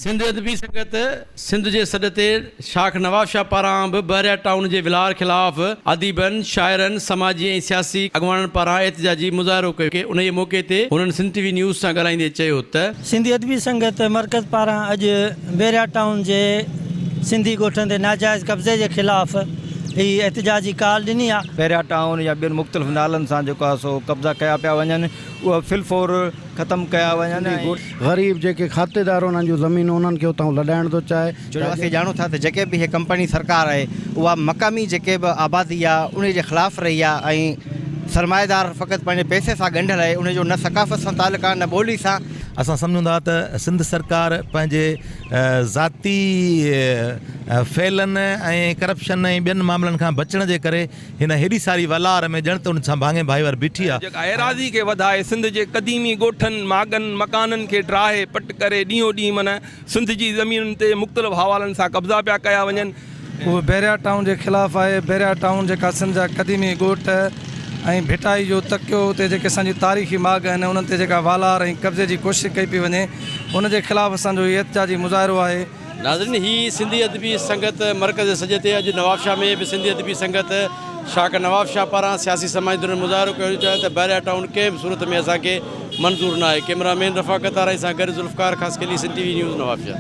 سنڌ ادبي سنگت سنڌ جي سڏ تي شاخ نوابشاهه پاران به بحريا ٽائون جي ولهار خلاف اديبن، شاعرن، سماجي ۽ سياسي اڳواڻن پاران احتجاجي مظاهرو ڪيو انهيء موقعي تي هنن سنڌ ٽي وي نيوز سان ڳالهائيندي چيو ته. سنڌي ادبي سنگت مرڪز پاران اڄ بحريا ٽائون جي سنڌي ڳوٺن تي ناجائز قبضي جي خلاف هي احتجاجي ڪال ڏني آ. بحريا ٽائون يا ٻين مختلف نالن سان جيڪو آهي سو قبضا ڪيا پيا وڃن اهي في الفور ختم ڪيا وڃن ۽. غريب جيڪي کاتيدار انهن جون زمينون انهن کي اتان لڏائڻ ٿو چاهي. ڇو جو اسين ڄاڻون ٿا ته جيڪي به هي ڪمپني سرڪار آهي اها مقامي جيڪي به آبادي آهي انهي جي خلاف رهي آهي ۽ سرمائيدار فقط پنهنجي پئسي سان ڳنڍيل آهي انهي جو نه ثقافت سان تعلق آهي نه ٻولي سان. اسان سمجهون ٿا ته سنڌ سرڪار پنهنجي ذاتي فعلن ۽ ڪرپشن ۽ ٻين معاملن کان بچڻ جي ڪري هن هيڏي ساري ولار ۾ ڄڻ ته ان سان ڀاڱي ڀائيوار بيٺي آ. جيڪا ايراضي کي وڌائي سنڌ جي قديمي ڳوٺن، ماڳن، مڪانن کي ڊاهي پٽ ڪري ڏينهون ڏينهن معنيٰ سنڌ جي زمينن تي مختلف حوالن سان قبضا پيا ڪيا وڃن. اهو بحريا ٽائون جي خلاف آهي. بحريا ٽائون جيڪا سنڌ جا قديمي ڳوٺ ۽ ڀٽائي جو تڪيو اتي جيڪي اسان جي تاريخي ماڳ آهن انهن تي جيڪا والار ۽ قبضي جي ڪوشش ڪئي پئي وڃي ان جي خلاف اسان جو هي احتجاجي مظاهرو آهي. ناظرين هي سنڌي ادبي سنگت مرڪز سڄي تي اڄ نوابشاهه ۾ به سنڌي ادبي سنگت شاخ نوابشاهه پاران سياسي سماجي ڌرين مظاهرو ڪيو چيو ته بحريا ٽائون ڪنهن به صورت ۾ اسان کي منظور ناهي ڪئميرا مين رفاقت آرائي سان گڏ Zulfiqar Khaskheli Sindh T V news Nawabshah.